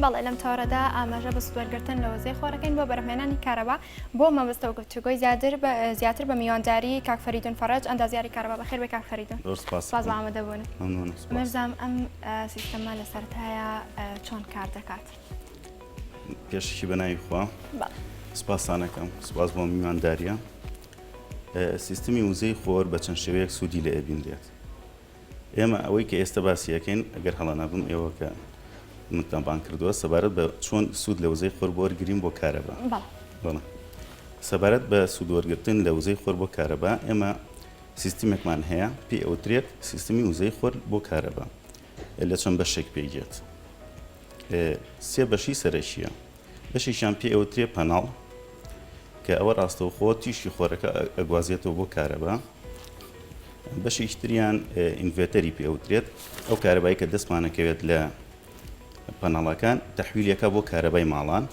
بەڵێ لەم تەوەرەدا ئاماژە بە سوودوەرگرتن لە وزەی خۆرەکەین بۆ بەرهەمهێنانی کارەبا بۆ مەبەستەوە گفتوگۆی زیاتر بە زیاتر بە میوانداری کاک فەریدون فەرەج ئەندازیاری کارەبا بەخێر بێ کاک فەریدون زۆر سپاس سپاس بۆ ئامادەبوونت مەمنونم سپاس. مەرزام ئەم سیستەمە لە سەرەتایە چۆن کار دەکات؟ پێشەکی بە ناوی خوا بەڵێ. سپاستان ئەکەم سپاس بۆ میوانداریە سیستمی وزەی خۆر بە چەند شێوەیەک سوودی لێ ئەبینرێت ئێمە ئەوەی کە ئێستا باسی ئەکەین ئەگەر هەڵە نەبم ئێوە کە منتان بانگ کردووە سەبارەت بە چۆن سوود لە وزەی خۆر بۆرگرین بۆ کارەبا. بەڵێ سەبارەت بە سوود وەرگرتن لە وزەی خۆر بۆ کارەبا ئێمە سیستمێکمان هەیە پێی ئەوترێت سیستمی وزەی خۆر بۆ کارەبا لە چەند بەشێک پێک دێت سێ بەشی سەرەکیە بەشێکیان پێ ئەوترێ پەناڵ کە ئەوە ڕاستەوخۆ تیشکی خۆرەکە ئەگوازێتەوە بۆ کارەبا بەشێکی تریان ئینڤێتەری پێ ئەوترێت ئەو کارەبای کە دەستمانەکەوێت لە پەنەڵەکان تەحویلەکە بۆ کارەبای ماڵان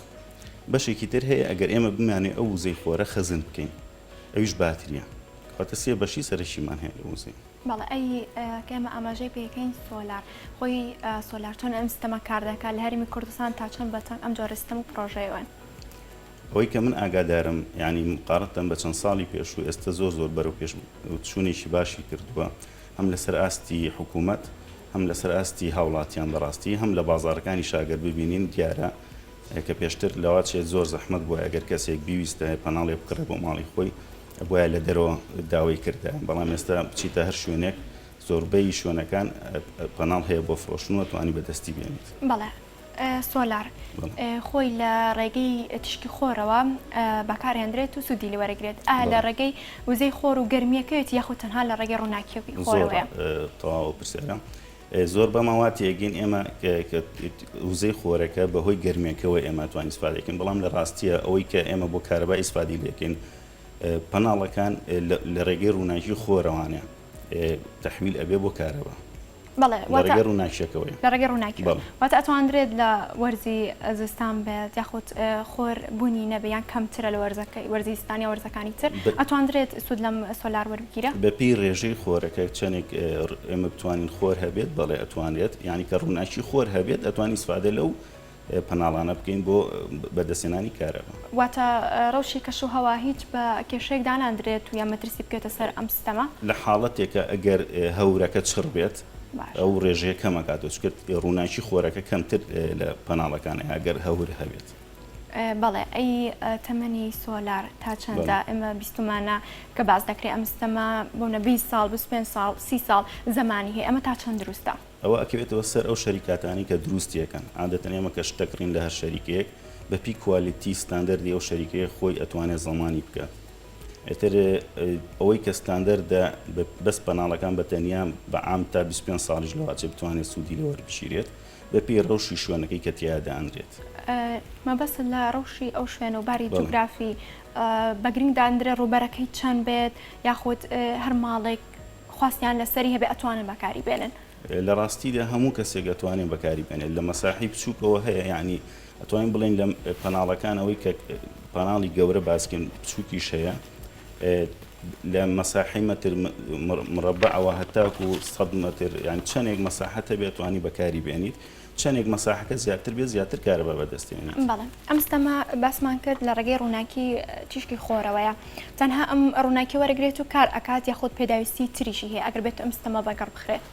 بەشێکی تر هەیە ئەگەر ئێمە بمانێ ئەو وزەی خۆرە خەزن بکەین ئەویش باتریە کەواتە سێ بەشی سەرەکیمان هەیە لە وزەی. بەڵێ ئەی کە ئێمە ئاماژەی پێکەین سۆلار خۆی سۆلار چۆن ئەم سیستەمە کار دەکات لە هەرێمی کوردستان تا چەند بەتەنگ ئەم جۆرە سیستەم و پڕۆژەیەوەن؟ ئەوەی کە من ئاگادارم یانی مقارنەتەن بە چەند ساڵی پێشوو ئێستە زۆر زۆر بەرەو پێش چوونێکی باشی کردووە هەم لەسەر ئاستی حکوومەت هەم لەسەر ئاستی هاوڵاتیان بەڕاستی هەم لە بازاڕەکانی شاگەر ببینین دیارە کە پێشتر لەواچێت زۆر زەحمەت بووە ئەگەر کەسێک بیویستایە پەناڵێ بکڕێ بۆ ماڵی خۆی بۆیە لە دەرەوە داوای کردایە بەڵام ئێستا بچیتە هەر شوێنێک زۆربەی شوێنەکان پەناڵ هەیە بۆ فرۆشتن و توانی بەدەستی بێنیت. بەڵێ سۆلار خۆی لە ڕێگەی تیشکی خۆرەوە بەکارهێندرێت و سوودی لێ وەرەگرێت ئایا لە ڕێگەی وزەی خۆر و گەرمییەکەیەتی یاخود تەنها لە ڕێگەی ڕووناکییەکەی خۆرەوەیە؟ زۆر تەواو پرسیارە. زۆر بەمە وا تێگەین ئێمە کە وزەی خۆرەکە بەهۆی گەرمیەکەوە ئێمە توانین ئیسفادە بکەین بەڵام لە ڕاستیە ئەوەی کە ئێمە بۆ کارەبا ئیسفادی لێکەین پەناڵەکان لە ڕێگەی ڕووناکی خۆرەوانە تەحویل ئەبێ بۆ کارەبا. بەڵێ لە ڕێگەی ڕووناکیەکەوەیە. لە ڕێگەی ڕووناکیەوە. واتە ئەتواندرێت لە وەرزی زستان بێت یاخود خۆر بوونی نەبێ یان کەمترە لە وەرزەکەی وەرزی زستان یا وەرزەکانی تر ئەتواندرێت سوود لەم سۆلار وەربگیرە؟ بەپێی ڕێژەی خۆرەکە چەندێک ئێمە بتوانین خۆر هەبێت بەڵێ ئەتوانرێت یانی کە ڕووناکی خۆر هەبێت ئەتوانین ئیسفادە لەو پەناڵانە بکەین بۆ بەدەستهێنانی کارەبا. واتە ڕەوشی کەش و هەوا هیچ بە کێشەیەک داناندرێت و یان مەترسی بکەوێتە سەر ئەم سیستەمە؟ لە حاڵەتێکا ئەگەر هەورەکە چڕ بێت ئەو ڕێژەیە کەم ئەکاتەوە چونکە ڕووناکی خۆرەکە کەمتر لە پەناڵەکان ئەیا ئەگەر هەور هەبێت. بەڵێ ئەی تەمەنی سۆلار تا چەندە؟ ئێمە بیستومانە کە باس دەکرێت ئەم سیستەمە بۆ نە 20 ساڵ 25 ساڵ 30 ساڵ زەمانی هەیە ئەمە تا چەند دروستە؟ ئەوە ئەکەوێتەوە سەر ئەو شەریکاتانەی کە دروستی ئەکەن، عادەتەن ئێمە کە شت دەکڕین لە هەر شەریکەیەک بە پێی quality ستاندەردی ئەو شەریکەیە خۆی ئەتوانێت زەمانی بکات. ئیتر ئەوەی کە ستاندەردە بەس پەناڵەکان بە تەنیا بە عام تا 25 ساڵیش لەواچێ بتوانێت سوودی لێ وەربگیرێت بە پێی ڕەوشی شوێنەکەی کە تیایا دانرێت. مەبەستت لە ڕەوشی ئەو شوێنە و باری جوگرافی بە گرنگ داندرێت ڕووبەرەکەی چەند بێت یاخود هەر ماڵێک خواستیان لەسەری هەبێ ئەتوانن بەکاری بێنن؟ لە ڕاستیدا هەموو کەسێک ئەتوانێ بەکاری بێنێت لە مەساحەی بچووکەوە هەیە یانی ئەتوانین بڵێین لە پەناڵەکان ئەوەی کە پەناڵی گەورە باسکەین بچووکیش هەیە لە مەساحەی مەتر مڕەبەعەوە هەتاکو 100 مەتر یان چەندێک مەساحەت هەبێت توانی بەکاری بێنیت چەندێک مەساحەکە زیاتر بێت زیاتر کارەبا بەدەست دێنیت. بەڵێ ئەم ستەمە باسمان کرد لە ڕێگەی ڕووناکی تیشکی خۆرەوەیە تەنها ئەم ڕووناکی وەرەگرێت و کار ئەکات یاخود پێداویستی تریشی هەیە ئەگەر بێت ئەم ستەمە بەگەڕ بخرێت؟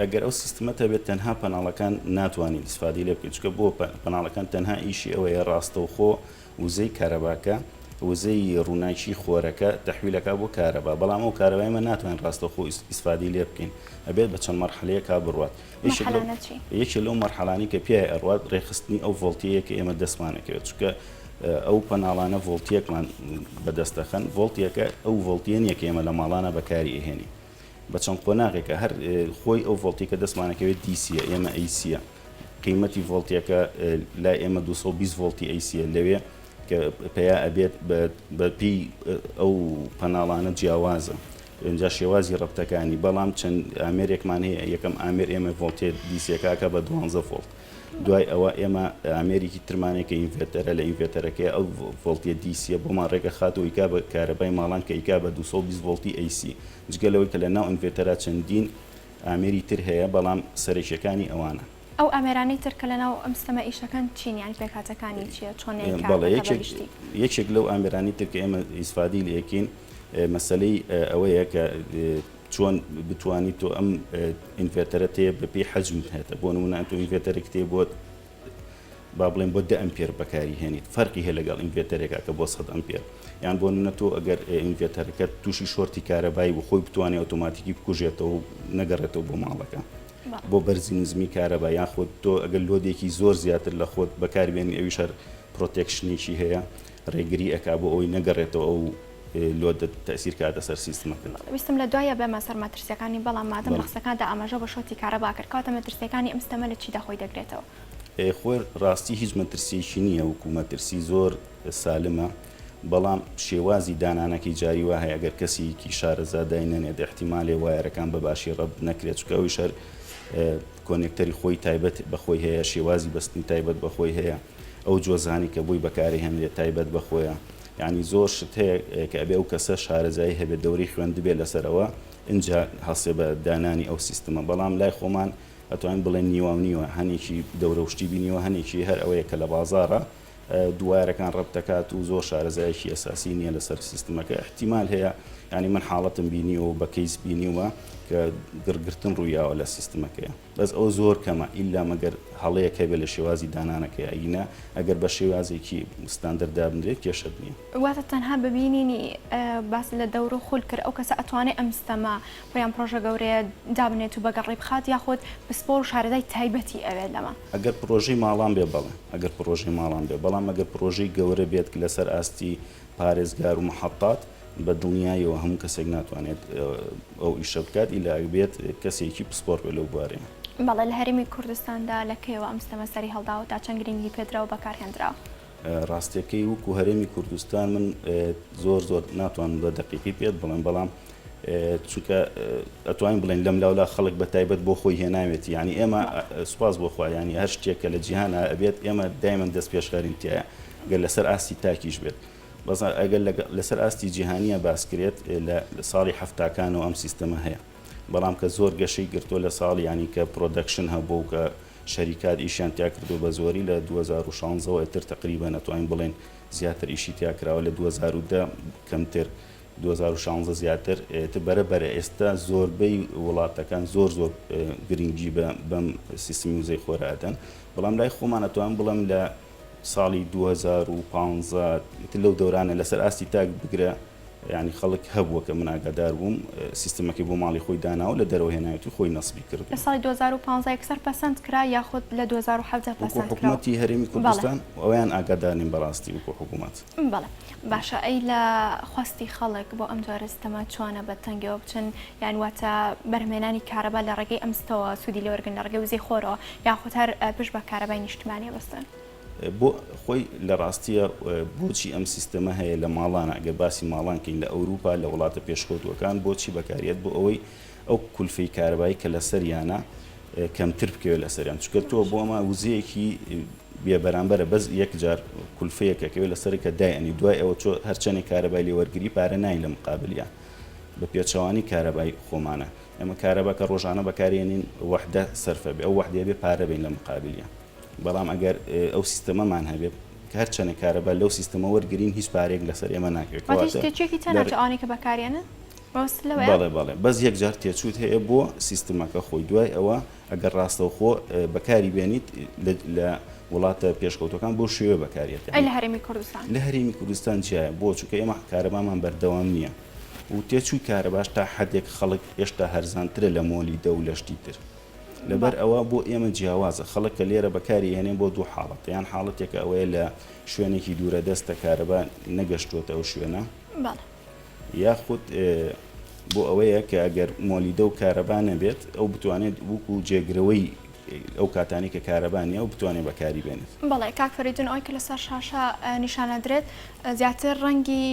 ئەگەر ئەو سیستمەت هەبێت تەنها پەناڵەکان ناتوانیت ئیسفادەی لێ بکەیت چونکە بۆ پەناڵەکان تەنها ئیشی ئەوەیە ڕاستەوخۆ وزەی کارەباکە وزەی ڕووناکی خۆرەکە تەحویل ئەکا بۆ کارەبا بەڵام ئەو کارەبای ئێمە ناتوانین ڕاستەوخۆ ئیسفادەی لێ بکەین ئەبێت بە چەند مەرحەلەیەکا بڕوات مەرحەلانە چی؟ یەکێ لەو مەرحەلانەی کە پیای ئەڕوات ڕێکخستنی ئەو ڤۆڵتیەیە کە ئێمە دەستمان ئەکەوێت چونکە ئەو پەناڵانە ڤۆڵتیەکمان بەدەست دەخەن ڤۆڵتیەکە ئەو ڤۆڵتیە نییە کە ئێمە لە ماڵانە بەکاری ئەهێنین بە چەند قۆناغێکە هەر خۆی ئەو ڤۆڵتی کە دەستمانەکەوێت DC یە ئێمە AC یە قیمەتی ڤۆڵتیەکە لای ئێمە 220 ڤۆڵتی AC یە لەوێ کە پەیا ئەبێت بە پێی ئەو پەناڵانە جیاوازە ئینجا شێوازی ڕەبتەکانی بەڵام چەند ئامێرێکمان هەیە یەکەم ئامێر ئێمە ڤۆڵتێ DC ەکە بە دوانزە ڤۆڵت دوای ئەوە ئێمە ئامێرێکی ترمانەیە کە inverter ە لە inverter ەکەی ئەو ڤۆڵتیە DC یە بۆمان ڕێکەخات و ئیکا بە کارەبای ماڵان کە ئیکا بە 220 ڤۆڵتی AC جگە لەوەی کە لە ناو inverter ا چەندین ئامێری تر هەیە بەڵام سەرەکیەکانی ئەوانە. ئەو ئامێرانەی تر کە لەناو ئەم ستەمە ئیشەکەن چین یانی پێکهاتەکانی چیە چۆن کار بەڵێ دەکا بە یەکێک گشتی؟ یەکێک لەو ئامێرانەی تر کە ئێمە ئیسفادەی لێ ئەکەین مەسەلەی ئەوەیە کە چۆن بتوانی تۆ ئەم inverter ە تێ بە پێی حەجمت هەیە بۆ نمونە تۆ inverter ێک تێ بۆ با بڵێن بۆ دە ئەمپێر بەکاری هێنیت فەرقی هەیە لەگەڵ inverter ێکا کە بۆ 100 ئەمپێر یان بۆ نمونە تۆ ئەگەر inverter ەکە تووشی short ی کارەبایی بوو خۆی بتوانێت ئۆتۆماتیکی بکوژێتەوە و نەگەڕێتەوە بۆ ماڵەکە بۆ بەرزی نزمی کارەبا یاخود تۆ ئەگەر load ێکی زۆر زیاتر لە خۆت بەکاربێنی ئەویش هەر protection ێکی هەیە ڕێگری ئەکا بۆ ئەوەی نەگەڕێتەوە ئەو load ە تەئسیر کاتە سەر سیستمەکەت. ویستم لە دوایە بێمە سەر مەترسیەکانی بەڵام مادەم لە قسەکاندا ئاماژەو بە short ی کارەبا کرد کەواتە مەترسیەکانی ئەم ستەمە لە چیدا خۆی دەگرێتەوە؟ خۆی ڕاستی هیچ مەترسیەکی نیە وەکو مەترسی زۆر سالمە بەڵام شێوازی دانانەکەی جاری وا هەیە ئەگەر کەسیکی شارەزا داینەنێت ئیحتیمالێ وایەرەکان بە باشی ڕەبت نەکرێت چونکە ئەویش هەر connector ی خۆی تایبەت بە خۆی هەیە شێوازی بەستنی تایبەت بە خۆی هەیە ئەو جۆزانی کە بۆی بەکارهێنرێت تایبەت بە خۆیە یانی زۆر شت هەیە کە ئەبێ ئەو کەسە شارەزایی هەبێت دەورەی خوێندبێت لەسەر ئەوە ئینجا هەڵسێ بە دانانی ئەو سیستمە بەڵام لای خۆمان ئەتوانین بڵێن نیواو نیوە هەنێکی دەورە و شتی بینیوە هەنێکی هەر ئەوەیە کە لە بازاڕە دووایەرەکان ڕەبت دەکات و زۆر شارەزایەکی ئەساسی نییە لەسەر سیستمەکە احتیمال هەیە یانی من حاڵەتم بینیوە و بە case بینیومە کە گڕگرتن ڕوویاوە لە سیستمەکەیە. بەس ئەوە زۆر کەمە ئیلا مەگەر هەڵەیەک هەبێت لە شێوازی دانانەکەی ئەگینا ئەگەر بە شێوازێکی ستاندەر دابنرێت کێشەت نییە. واتە تەنها بە بینینی باس لە دەور و خول کرد ئەو کەسە ئەتوانێ ئەم ستەمە و یان پرۆژە گەورەیە دابنێت و بەگەڕی بخات یاخود پسپۆر و شارەزای تایبەتی ئەوێت لەمە؟ ئەگەر پرۆژەی ماڵان بێ بەڵێ ئەگەر پرۆژەی ماڵان بێ بەڵام ئەگەر پرۆژەی گەورە بێت لەسەر ئاستی پارێزگار و محەتات بە دڵنیایەوە هەموو کەسێک ناتوانێت ئەو ئیشە بکات ئیلا بێت کەسێکی پسپۆر بێت لەو بوارەیە. بەڵێ لە هەرێمی کوردستاندا لە کەیەوە ئەم ستەمە سەری هەڵداوە تا چەند گرنگی پێدراوە بەکارهێندراوە؟ ڕاستیەکەی وەکو هەرێمی کوردستان من زۆر زۆر ناتوانم بە دەقیقی پێت بڵێم بەڵام چونکە ئەتوانین بڵێن لەم لاولا خەڵک بە تایبەت بۆ خۆی هێناوێتی یعنی ئێمە سوپاس بۆ خوا یعنی هەر شتێک کە لە جیهانە ئەبێت ئێمە دایمەن دەست پێشخەرین تایە گەر لەسەر ئاستی تاکیش بێت بەس ئەگەر لەسەر ئاستی جیهانیە باس کرێت لە ساڵی حەفتاکانەوە ئەم سیستەمە هەیە بەڵام کە زۆر گەشەی گرتووە لە ساڵی ینی کە production هەبوو و کە شەریکات ئیشیان تیا کردو بە زۆری لە 2016 ەوە ئیتر تقریبا ئەتوانین بڵێن زیاتر ئیشی تیا کراوە لە 2010 کەمتر 2016 زیاتر ئیتر بەرە بەرە ئێستا زۆربەی وڵاتەکان زۆر زۆر گرنگی بە بەم سیستمی وزەی خۆرە ئەدەن بەڵام لای خۆمان ئەتوانم بڵێم لە ساڵی 2015 ئیتر لەو دەورانە لەسەر ئاستی تاک بگرە یانی خەڵک هەبووە کە من ئاگادار بووم سیستمەکەی بۆ ماڵی خۆی داناوە لە دەرەوە هێناوێتی خۆی نەسبی کردووە. لە ساڵی 2015 یەکسەر پەسەند کرا یاخود لە 2017 وەکو پەسەند کرا؟ حکومەتی هەرێمی بەڵێ. کوردستان ئەوەیان ئاگادار نیم بەڕاستی وەکو حکومەت. بەڵێ باشە ئەی لە خواستی خەڵک بۆ ئەم جۆرە ستەمە چۆنە بە تەنگەوە بچن یان واتە بەرهەمهێنانی کارەبا لە ڕێگەی ئەم ستەوە سوودی لێ وەرگرن لە ڕێگەی وزەی خۆرەوە یاخود هەر پشت بە کارەبای نیشتمانی ئەبەستن؟ بۆ خۆی لە ڕاستیە بۆچی ئەم سیستەمە هەیە لە ماڵانە ئەگەر باسی ماڵان کەین لە ئەوروپا لە وڵاتە پێشکەوتووەکان بۆچی بەکاریەت بۆ ئەوەی ئەو کولفەی کارەبایی کە لەسەریانە کەمتر بکەوێت لەسەریان چونکە تۆ بۆ ئەمە وزەیەکی بێبەرامبەرە بەس یەک جار کولفەیەک ئەکەوێت لەسەر کە دایئەنی دوای ئەوە تۆ هەرچەندێک کارەبای لێ وەرگری پارە نای لە مقابلیان بە پێچەوانی کارەبای خۆمانە ئێمە کارەبا کە ڕۆژانە بەکارێنین وەحدە سەرفە بێ ئەو وەحدەیە بێ پارە بین لە مقابلیان بەڵام ئەگەر ئەو سیستەمەمان هەبێت کە هەرچەندێک کارەبا لەو سیستەمە وەرگرین هیچ پارەیەک لەسەر ئێمە ناکەوێت واتە هیچ تێچوویەکی تێناچێت ئەوانەی کە بەکاریێنن مەبەستت لەوەیە؟ بەڵێ بەڵێ بەس یەک جار تێچووت هەیە بۆ سیستمەکە خۆی دوای ئەوە ئەگەر ڕاستەوخۆ بەکاری بێنیت لە وڵاتە پێشکەوتوەکان بەو شێوەیە بەکاریەت ئەی لە هەرێمی کوردستان؟ لە هەرێمی کوردستان جیایە بۆ چونکە ئێمە کارەبامان بەردەوام نییە و تێچووی کارەباش تا حەدێک خەڵک هێشتا هەرزانترە لە مۆلیدە و لە شتی تر لەبەر ئەوە بۆ ئێمە جیاوازە خەڵک کە لێرە بەکاری ئەهێنێ بۆ دوو حاڵەتە یان حاڵەتێکە ئەوەیە لە شوێنێکی دوورە دەستە کارەبا نەگەشتووەتە ئەو شوێنە یاخود بۆ ئەوەیە کە ئەگەر مۆلیدە و کارەبا نەبێت ئەو بتوانێت وەکو جێگرەوەی ئەو کاتانی کە کارەبا نییە و بتوانێت بەکاری بێنێت. بەڵێ کاک فەریدون ئەوەی کە لەسەر شاشە نیشانەدرێت زیاتر ڕەنگی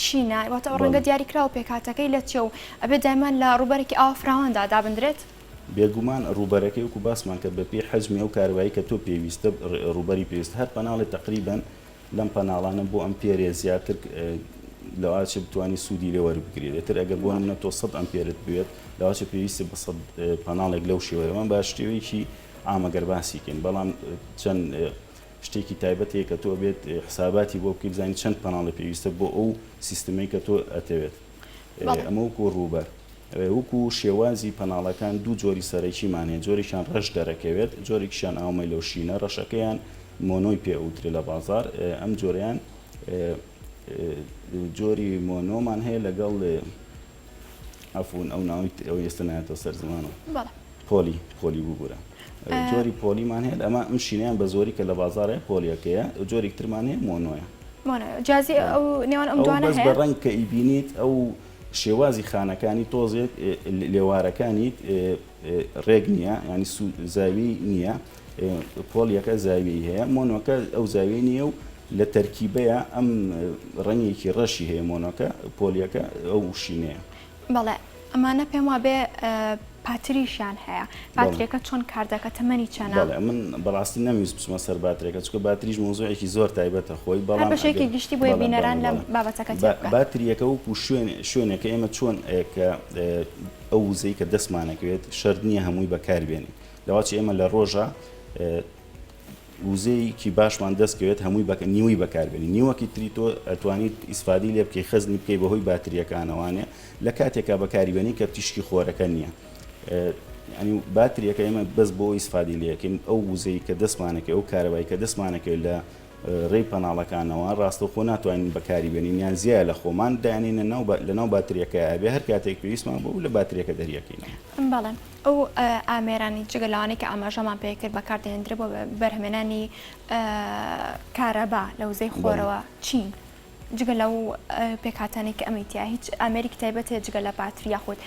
شینە واتە ئەو ڕەنگە دیاریکراوە پێکهاتەکەی لە چیە و ئەبێت دایما لە ڕووبەرێکی ئاوا فراواندا دابندرێت؟ بێگومان ڕووبەرەکەی وەکو باسمان کرد بەپێی حەجمی ئەو کارەبایی کە تۆ پێویستە ڕووبەری پێویست هەر پەناڵێ تەقریبەن لەم پەناڵانە بۆ ئەمپێرێ زیاتر لەواچێ بتوانی سوودی لێ وەربگریت ئیتر ئەگەر بۆ نمونە تۆ 100 ئەمپێرت بوێت لەواچێ پێویستی بە 100 پەناڵێک لەو شێوەیە بە شێوەیەکی. عام ئەگەر باسی کەین بەڵام چەند شتێکی تایبەت هەیە کە تۆ ئەبێت حساباتی بۆ بکەی بزانی چەند پەناڵی پێویستە بۆ ئەو سیستمەی کە تۆ ئەتەوێت ئەمە وەکو ڕووبەر وەکو شێوازی پەناڵەکان دوو جۆری سەرەکیمان هەیە جۆرێکیان ڕەش دەرەکەوێت جۆرێکیشیان ئاومەیلە و شینە ڕەشەکەیان مۆنۆی پێ ئەوترێ لە بازار ئەم جۆریان جۆری مۆنۆمان هەیە لەگەڵ عەفوون ئەو ناوەی ئەو ئێستا نایەتەوە سەر زمانم بەڵێ. پۆلی پۆلی ببورە جۆری پۆلیمان هەیە ئەمە ئەم شینەیان بە زۆری کە لە بازاڕێ پۆلیەکەیە جۆرێک ترمان هەیە مۆنۆیە. مۆنۆیە جیازی ئەو نێوان ئەم دوانە هەیە؟ بەس بە ڕەنگ کە ئیبینیت ئەو شێوازی خانەکانی تۆزێک لێوارەکانی ڕێک نییە ینی زاوی نییە پۆلیەکە زاویەی هەیە مۆنۆکە ئەو زاویەی نییە و لە تەرکیبەیە ئەم ڕەنگێکی ڕەشی هەیە مۆنۆکە پۆلیەکە ئەو شینەیە. بەڵێ ئەمانە پێم وابێ پاتریشیان هەیە پاتریەکە چۆن کار دەکات تەمەنی چەنە؟ بەڵێ من بەڕاستی نەمویست بچمە سەر باتریەکە چونکە باتریش مەوزوعێکی زۆر تایبەتە خۆی بەڵام هەر بەشێکی گشتی بۆیە بینەران لەم بابەتەکە تێبگەن. باتریەکە وەکو شوێن شوێنێکە ئێمە چۆن کە ئەو وزەی کە دەستمانەکەوێت شەرت نییە هەمووی بەکاربێنین لەواچ ئێمە لە ڕۆژە وزەیەکی باشمان دەست کەوێت هەمووی بەکە نیوەی بەکاربێنی نیوەکی تری تۆ ئەتوانیت ئیسفادەی لێ بکەی خەزنی بکەی بەهۆی باتریەکانەوانێ لە کاتێکا بەکاری بێنی کە تیشکی خۆرەکە نییە ینی باتریەکە ئێمە بەس بۆ ئیسفادی لەکەین ئەو وزەی کە دەستمانەکە ئەو کارەبای کە دەستمانەکەوێت لە ڕێی پەناڵەکانەوە ڕاستەوخۆ ناتوانین بەکاری بێنین یان زیایە لە خۆمان دایانینە ناو لە ناو باتریەکە ئەبێ هەر کاتێک پێویستمان بۆ لە باتریەکە دەریەکەینەوە. بەڵێ ئەو ئامێرانەی جگە لەوانەی کە ئاماژەمان پێکرد بەکاردەهێندرێ بۆ بەرهەمێنانی کارەبا لە وزەی خۆرەوە چین؟ جگە لەو پێکهاتانەی کە ئەمەی تیا هیچ ئامێرێکی تایبەت هەیە جگە لە باتری یاخود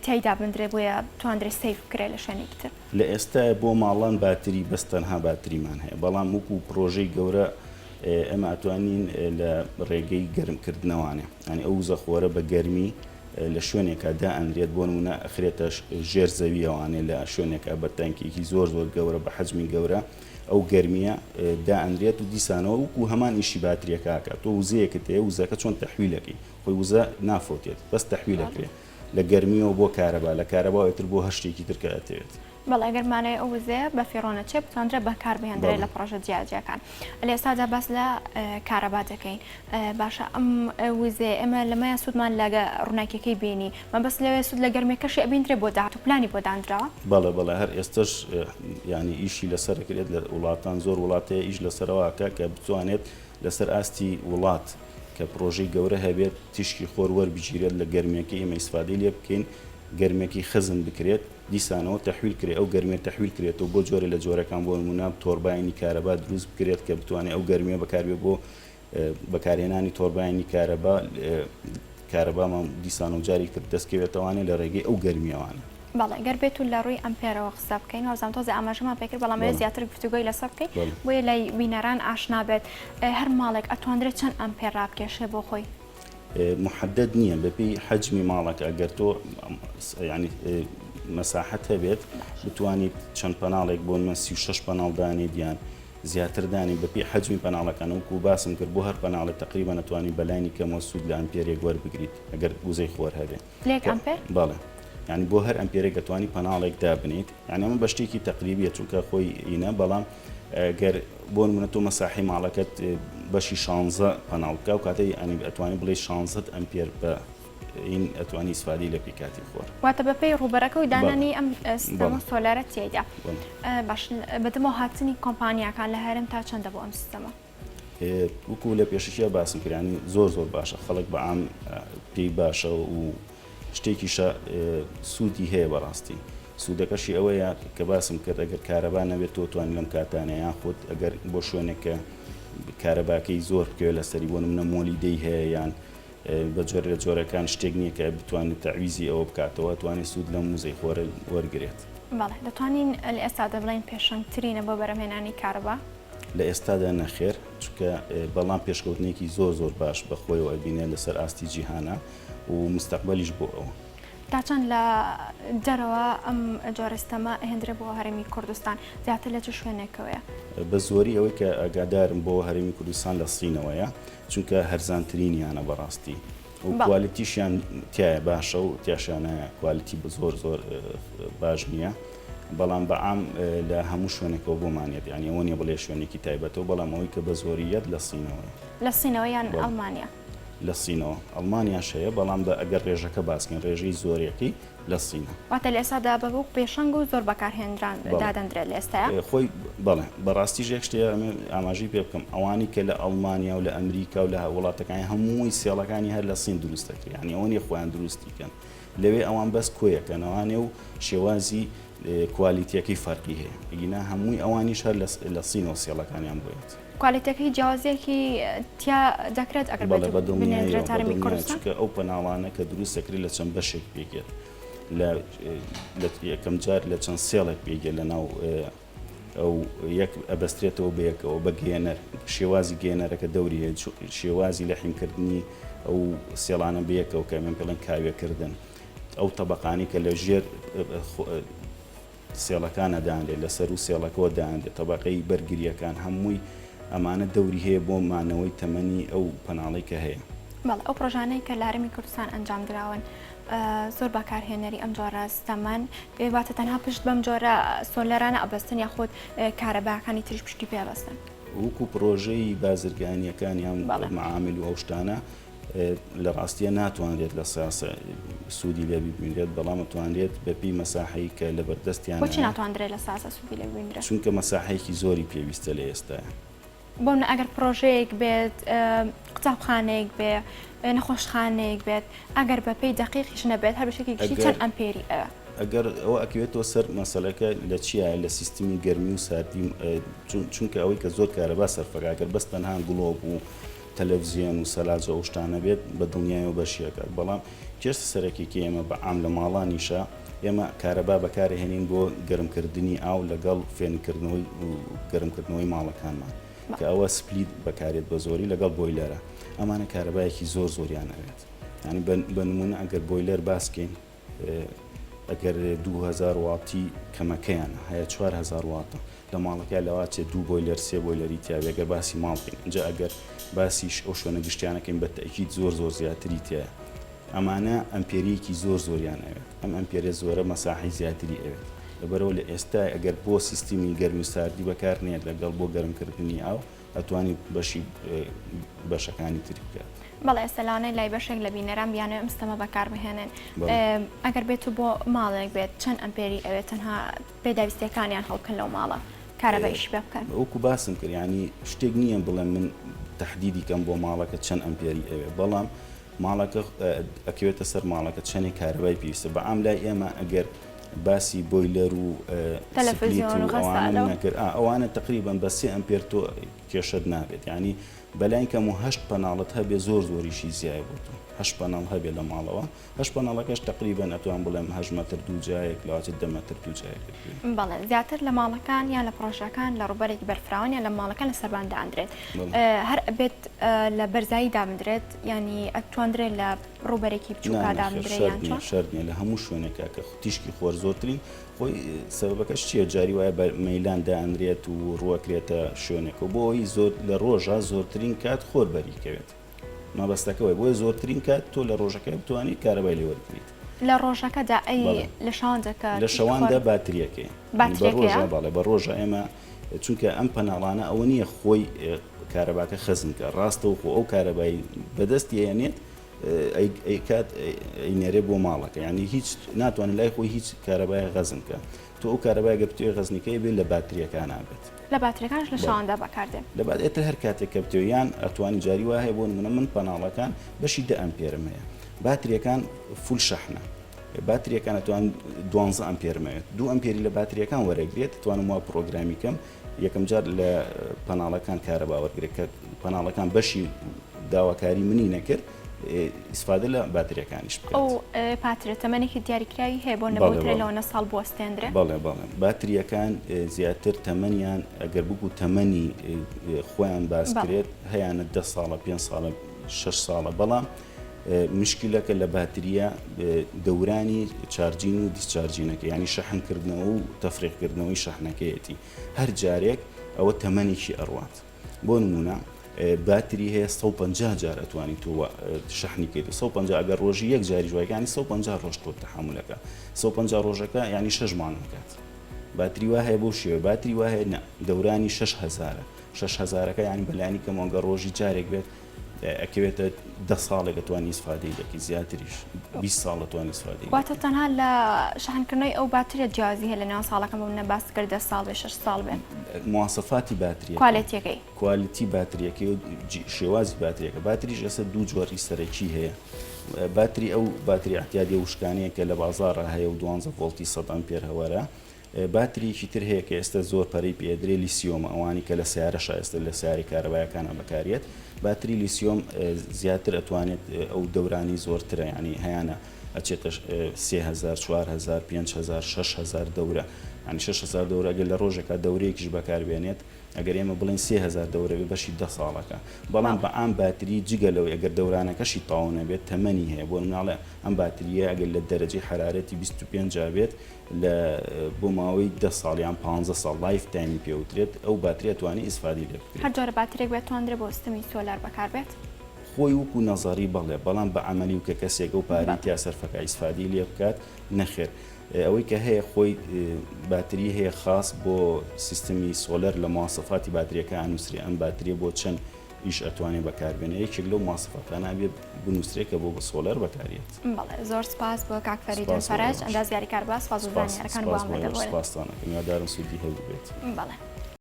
تیای دابندرێ بۆیە بتواندرێ save بکرێ لە شوێنێکی تر؟ لە ئێستایا بۆ ماڵان باتری بەس تەنها باتریمان هەیە بەڵام وەکو پرۆژەی گەورە ئێمە ئەتوانین لە ڕێگەی گەرم کردنەوانێ یانی ئەو وزە خۆرە بە گەرمی لە شوێنێکا دائەنرێت بۆ نمونە ئەخرێتە ژێر زەویەوانێ لە شوێنێکا بە تانکیەکی زۆر زۆر گەورە بە حەجمی گەورە ئەو گەرمیە دائەنرێت و دیسانەوە وەکو هەمان ئیشی باتریەکە ئەکات تۆ وزەیەکت هەیە وزەکە چۆن تەحویلەکەی خۆی وزە نافەوتێت بەس تەحویلەکرێ لە گەرمیەوە بۆ کارەبا لە کارەباوە ئیتر بۆ هەر شتێکی تر کە ئەتەوێت. بەڵێ ئەگەر مانای ئەو وزەیە بەفیڕۆ نەچێ بتواندرێت بەکار بهێندرێت لە پڕۆژە جیاجیاکان. لە ئێستادا باس لە کارەبا دەکەین باشە ئەم وزەیە ئێمە لەمەیان سوودمان لە ڕووناکیەکەی بینی مەبەست لەوێ سوود لە گەرمیەکەشی ئەبیندرێ بۆ داهاتوو پلانی بۆ دانراوە؟ بەڵێ بەڵێ هەر ئێستەش یانی ئیشی لەسەر ئەکرێت لە وڵاتان زۆر وڵات هەیە ئیش لەسەرەوە ئەکا کە بتوانێت لەسەر ئاستی وڵات کە پڕۆژەی گەورە هەبێت تیشکی خۆر وەربگیرێت لە گەرمیەکەی ئێمە ئیسفادەی لێ بکەین گەرمیەکەی خەزن بکرێت دیسانەوە تەحویل کرێ ئەو گەرمیە تەحویل کرێتەوە بۆ جۆرێ لە جۆرەکان بۆ نمونە تۆرباینی کارەبا دروست بکرێت کە بتوانێت ئەو گەرمیە بەکاربێ بۆ بەکارهێنانی تۆرباینی کارەبا کارەبامان دیسان و جارێکی تر دەستکەوێتەوانێ لە ڕێگەی ئەو گەرمیەوانە. بەڵێ گەر بێت و لە ڕووی ئەمپێرەوە قسە بکەین وابزانم تۆزێ ئاماژەمان پێکرد بەڵام ئەوێ زیاتر گفتوگۆی لەسەر بکەین بۆیە لای بینەران ئاشنا بێت هەر ماڵێک ئەتواندرێت چەند ئەمپێر ڕابکێشێ بۆ خۆی؟ محدد نییە بەپێی حەجمی ماڵەکە ئەگەر تۆ ینی مەساحەت هەبێت بتوانیت چەند پەناڵێک بۆ من 36 پەناڵ دانێت یان زیاتر دانی بەپێی حەجمی پەناڵەکان وەکو باسم کرد بۆ هەر پەناڵێک تقریبا ئەتوانی بەلانی کەمەوە سوود لە ئەمپێرێک وەربگریت ئەگەر وزەی خۆر هەبێ لێک ئەمپێر؟ بەڵێ یعنی بۆ هەر ئەمپێرێک ئەتوانی پەناڵێک دابنیت یعنی ئەمە بە شتێکی تەقریبیە چونکە خۆی ئینە بەڵام گەر بۆ نمونە تۆ مەساحی ماڵەکەت بەشی شانزە پەناڵ بکە و کاتەی ئەنی ئەتوانی بڵێ شانزەت ئەمپێر بە این ئەتوانی ئیسفادەی لێ بکەی کاتی خۆر. واتە بەپێی ڕووبەرەکە و دانانی ئەم سیستەمە سۆلارە تیایدا. باش بەدەمەوە هاتنی کۆمپانیاکان لە هەرێم تا چەندە بۆ ئەم سیستەمە؟ وەکو لە پێشەکیە باسم کرد ینی زۆر زۆر باشە خەڵک بە عام پێی باشە و شتێکیشە سوودی هەیە بەڕاستی سوودەکەشی ئەوەیە کە باسم کرد ئەگەر کارەبا نەبێت تۆ توانی لەم کاتانە یان خۆت ئەگەر بۆ شوێنێک کە کارەباکەی زۆر بکەوێت لەسەری بۆ نمونە مۆلیدەی هەیە یان بە جۆرێ لە جۆرەکان شتێک نییە کە بتوانێت تەعویزی ئەوە بکاتەوە توانێت سوود لەم وزەی خۆرە وەرگێت. بەڵێ دەتوانین لە ئێستادا بڵێین پێشەنگترینە بۆ بەرهەمهێنانی کارەبا؟ لە ئێستادا نەخێر، چونکە بەڵام پێشکەوتنێکی زۆر زۆر باش بە خۆیەوە ئەبینێت لەسەر ئاستی جیهانا و مستەقبەلیش بۆ ئەوە. تا چەند لە دەرەوە ئەم جۆرە ستەمە ئەهێندرێ بۆ هەرێمی کوردستان؟ زیاتر لە چ شوێنێکەوەیە؟ بە زۆری ئەوەی کە ئاگادارم بۆ هەرێمی کوردستان لە سینەوەیە، چونکە هەرزانترینیانە بەڕاستی و کوالیتیشیان تایە باشە و تیاشانە کوالیتی زۆر زۆر باش نییە. بەڵام بە عام لە هەموو شوێنێکەوە بۆمان یەت یانی ئەوە نیە بڵێ شوێنێکی تایبەتەوە بەڵام ئەوەی کە بە زۆری یەت لە سینەوەیە. لە سینەوە یان ئەڵمانیا؟ لە سینەوە. ئەڵمانیاش هەیە بەڵام بە ئەگەر ڕێژەکە باس کەین ڕێژەی زۆرێکەی لە سینە. واتە لە ئێستادا بە وەک پێشەنگ و زۆر بەکارهێنران دادەندرێت لە ئێستایا؟ خۆی بەڵێ. بەڕاستیش یەک شتێ ئەمێ ئاماژەی پێ بکەم ئەوانەی کە لە ئەڵمانیا و لە ئەمریکا و لە وڵاتەکانی هەمووی cell ەکانی هەر لە سین دروست دەکرێ یانی ئەوە نیە خۆیان دروستی کەن. لەوێ ئەوان بەس کۆیەکەنەوانێ و شێوازی quality یەکەی فەرقی هەیە ئەگینا هەمووی ئەوانیش هەر لە سینەوە cell ەکانیان بۆ یەت. quality ەکەی جیاوازیەکی تیا دەکرێت ئەگەر بەڵێ بە دڵنیاییەوە بە دڵنیاییەوە چونکە ئەو panel انە کە دروست دەکرێت لە چەند بەشێک پێکێت لە یەکەم جار لە چەند cell ێک پێکێت لە ناو ئەو یەک ئەبەسترێتەوە بەیەکەوە بە گەیەنەر، شێوازی گەیەنەرەکە دەوری هەیە، شێوازی لەحیمکردنی ئەو cell انە بەیەکەوە کە ئێمە پێڵێن کاوێکردن، ئەو تەبەقانەی کە لە ژێر cell ەکانە دانرێت، لە سەروو cell ەکەوە دانرێت، تەبەقەی بەرگرییەکان، هەمووی ئەمانە دەوری هەیە بۆ مانەوەی تەمەنی ئەو panel ەی کە هەیە. بەڵێ ئەو پڕۆژانەی کە لە هەرێمی کوردستان ئەنجام دراون زۆر بەکارهێنەری ئەم جۆرە ستەمەن واتە تەنها پشت بەم جۆرە solar انە ئەبەستن یاخود کارەباکانی تریش پشتی پێ ئەبەستن؟ وەکو پڕۆژەی بازرگانیەکان یان معامل و ئەو شتانە لە ڕاستیە ناتوانرێت لە سیاسە سوودی لێ ببینرێت بەڵام ئەتوانرێت بەپێی مەساحەی کە لەبەردەستیان بۆچی ناتوانرێت لە ساسە سوودی لێ ببینرێت؟ چونکە مەساحەیەکی زۆری پێویستە لە ئێستایا. بۆمنە ئەگەر پڕۆژەیەک بێت قوتابخانەیەک بێ نەخۆشخانەیەک بێت ئەگەر بە پێی دەقیقیش نەبێت هەر بەشێکی گشتی چەند ئەمپێری ئەوێ؟ ئەگەر ئەوە ئەکەوێتەوە سەر مەسەلەکە لە چیایە لە سیستمی گەرمی و ساردی چونکە ئەوەی کە زۆر کارەبا سەرفەکە ئەگەر بەس تەنها گڵۆپ و تەلەفزیۆن و سەلاجە ئەو شتانە بێت بە دڵنیایەوە بەشی ئەکات بەڵام کێشە سەرەکیەکەی ئێمە بە عام لە ماڵانیشە ئێمە کارەبا بەکارئەهێنین بۆ گەرمکردنی ئاو لەگەڵ فێنککردنەوەی و گەرمکردنەوەی ماڵەکانمان کە ئەوە split بەکارێت بە زۆری لەگەڵ boiler ە ئەمانە کارەبایەکی زۆر زۆریان ئەوێت ینی بە نمونە ئەگەر boiler باسکەین ئەگەر 2000 واتی کەمەکەیان هەیە 4000 واتە لە ماڵەکە لەواچێ دوو boiler سێ boiler ی تیاوێ گەر باسی ماڵ بکەین ئینجا ئەگەر باسیش ئەو شوێنە گشتیانەکەین بە تەئکید زۆر زۆر زیاتری تیایە ئەمانە ئەمپێریەکی زۆر زۆریان ئەوێت ئەم ئەمپێرە زۆرە مەساحەی زیاتری ئەوێت لەبەرئەوە لە ئێستا ئەگەر بۆ سیستمی گەرمی و ساردی بەکار نێت لەگەڵ بۆ گەرمکردنی ئاو ئەتوانی بەشی بەشەکانی تری بکات. بەڵێ ئێستا لەوانەیە لای بەشێک لە بینەران بیانەوێ ئەم ستەمە بەکار بهێنن ئەگەر بێت و بۆ ماڵێک بێت چەند ئەمپێری ئەوێت تەنها پێداویستیەکانیان هەڵبکەن لەو ماڵە کارەبا ئیشی پێ بکەن؟ وەکو باسم کرد یانی شتێک نییە بڵێم من تەحدیدی کەم بۆ ماڵەکە چەند ئەمپێری ئەوێ بەڵام ماڵەکە ئەکەوێتە سەر ماڵەکە چەنێک کارەبای پێویستە بەعام لای ئێمە ئەگەر باسی boiler و split و ئەوانەم نەکرد ئەوانە تقریبا بە سێ ئەمپێر تۆ کێشەت نابێت یعنی بەلای کەم و هەشت panel ت هەبێ زۆر زۆریشی زیای بۆ تۆ هەشت panel هەبێ لە ماڵەوە هەشت panel ەکەش تەقریبەن ئەتوان بڵێم هەشت مەتر دووجایەک لەواچێت دە مەتر دووجایەک بێت. بەڵێ زیاتر لە ماڵەکان یان لە پڕۆژەکان لە ڕووبەرێکی بەرفراوان یان لە ماڵەکان لە سەربان دائەندرێت هەر ئەبێت لە بەرزایی دابندرێت یانی ئەتواندرێت لە ڕووبەرێکی بچووکا دابندرێت یان چۆن؟ شەرت نییە لە هەموو شوێنێکا کە تیشکی خۆر زۆرترین خۆی سەبەبەکەش چییە جاری وایە بە مەیلان دائەنرێت و ڕووەکرێتە شوێنێکەوە بۆ ئەوەی زۆر لە ڕۆژا زۆرترین کات خۆر بەریکەوێت. مەبەستەکە وایە بۆیە زۆرترین کات تۆ لە ڕۆژەکە بتوانیت کارەبای لێ وەرگریت. لە ڕۆژەکەدا ئەی لە شەواندا کە لە شەواندا باتریەکەی باتریەکەیە؟ بەڵێ بە ڕۆژە ئێمە چونکە ئەم panel انە ئەوە نییە خۆی کارەباکە خەزن کە ڕاستەوخۆ ئەو کارەبای بەدەستی ئەیەنێت ئەیکات ئەینێرێ بۆ ماڵەکە یعنی هیچ ناتوانێت لای خۆی هیچ کارەبای غەزن کە تۆ ئەو کارەبای گە بتوێ غەزنیکەی بێ لە باتریەکانا بێت. لە باتریەکانش لە شەواندا بەکاردێن. لە بات ئێتر هەر کاتێک کە بتەوێ یان ئەتوانی جاری وا هەیە بۆ نمونە من panel ەکان بەشی دە ئەمپێرم هەیە باتریەکان full شەحنە باتریەکان ئەتوان دوانزە ئەمپێرم هەیە دوو ئەمپێری لە باتریەکان وەرەگرێت توانم وا پرۆگرامی کەم یەکەم جار لە panel ەکان کارەبا وەرگرێت کە panel ەکان بەشی داواکاری منی نەکرد ئیسفادە لە باتریەکانیش بکات. ئەو پاترە تەمەنێکی دیاریکراوی هەیە بۆ نەبوترێ لەوەنە ساڵ بوەستێندرێ؟ بەڵێ بەڵێ باتریەکان زیاتر تەمەنیان ئەگەر بگو تەمەنی خۆیان باس کرێت هەیانە دە ساڵە پێنج ساڵە شەش ساڵە بەڵام مشکلەکە لە باتریە دەورانی charging و discharging ەکە ینی شەحنکردنەوە و تەفریقکردنەوەی شەحنەکەیەتی هەر جارێک ئەوە تەمەنێکی ئەڕوات. بۆ نموونە باتری هەیە 150 جار ئەتوانی تۆ شەحنی کەیت 150 ئەگەر ڕۆژی یەک جاریش وای یانی 150 ڕۆژ تۆ تەحەمولەکە 150 ڕۆژەکە یانی شەش مانگ ئەکات. باتری وا هەیە بەو شێوە باتری وا هەیە نا دەورانی شەش هەزارە شەش هەزارەکە یانی بەلانی کەمەوە گەر ڕۆژی جارێک بێت ئەکەوێتە دە ساڵێک ئەتوانی ئیسفادەی لەکی زیاتریش 20 ساڵ ئەتوانی ئیسفادەی واتە تەنها لە شەحنکردنەوەی ئەو باتریە جیاوازی هەیە لە نێوان ساڵەکان بۆ منە باست کرد دە ساڵ بێ شەش ساڵ بێ مواسەفاتی باتریەکە کوالێتیەکەی quality باتریەکەی و شێوازی باتریەکە باتریش ئێستا دوو جۆری سەرەکی هەیە باتری ئەو باتری ئەعتیادیە وشکانەیە کە لە بازاڕا هەیە و دوانزە ڤۆڵتی سەد ئەمپێر hour ە باتریەکی تر هەیە کە ئێستا زۆر پەرەی پێدرێ لیسیۆمە ئەوانی کە لە سیارەشا ئێستا لە سیارەی کارەبایەکانە بەکاریێت باتری لیسیۆم زیاتر ئەتوانێت ئەو دەورانی زۆرترە ینی هەیانە ئەچێتە 3000 4000 5000 6000 دەورە ینی 6000 دەورە ئەگەر لە ڕۆژێکا دەورەیەکیش بەکاربێنێت ئەگەر ئێمە بڵێین 3000 دەورە بێ بەشی دە ساڵەکە بەڵام بە عام باتری جگە لەوەی ئەگەر دەورانەکەشی تەواو نەبێت تەمەنی هەیە بۆ نمونە ئەم باتریە ئەگەر لە دەرەجەی حەرارەتی 25 بێت لە بۆ ماوەی دە ساڵ یان 15 ساڵ life time ی پێوترێت ئەو باتریە توانی ئیسفادی لێ بکرێت. هەر جۆرە باتریەک بێت توانرێ بۆ سیستەمی سۆلار بەکار بێت؟ خۆی وەکو نەزەری بەڵێ بەڵام بە عەمەلی و کە کەسێک ئەو پارەی تیا سەرفەکا ئیسفادەی لێ بکات نەخێر. ئەوەی کە هەیە خۆی باتری هەیە خاص بۆ سیستمی سۆلەر لە مواسەفاتی باتریەکە ئەنووسرێ ئەم باتریە بۆ چەند ئیش ئەتوانێ بەکاربێنێ یەکێک لەو مواسەفاتانە ئەبێ بنووسرێ کە بۆ بە سۆلەر بەکاریێت. بەڵێ زۆر سپاس بۆ کاک فەریدون سپاس بۆ فەرەج ئێوەش. ئەندازیاری کارەبا سپاس بۆ سپاس زانیارەکان بۆ سپاس بۆ ئێوەش ئامادەبوونت. سپاستان ئەکەم هیوادارم سوودی هەبووبێت. بەڵێ.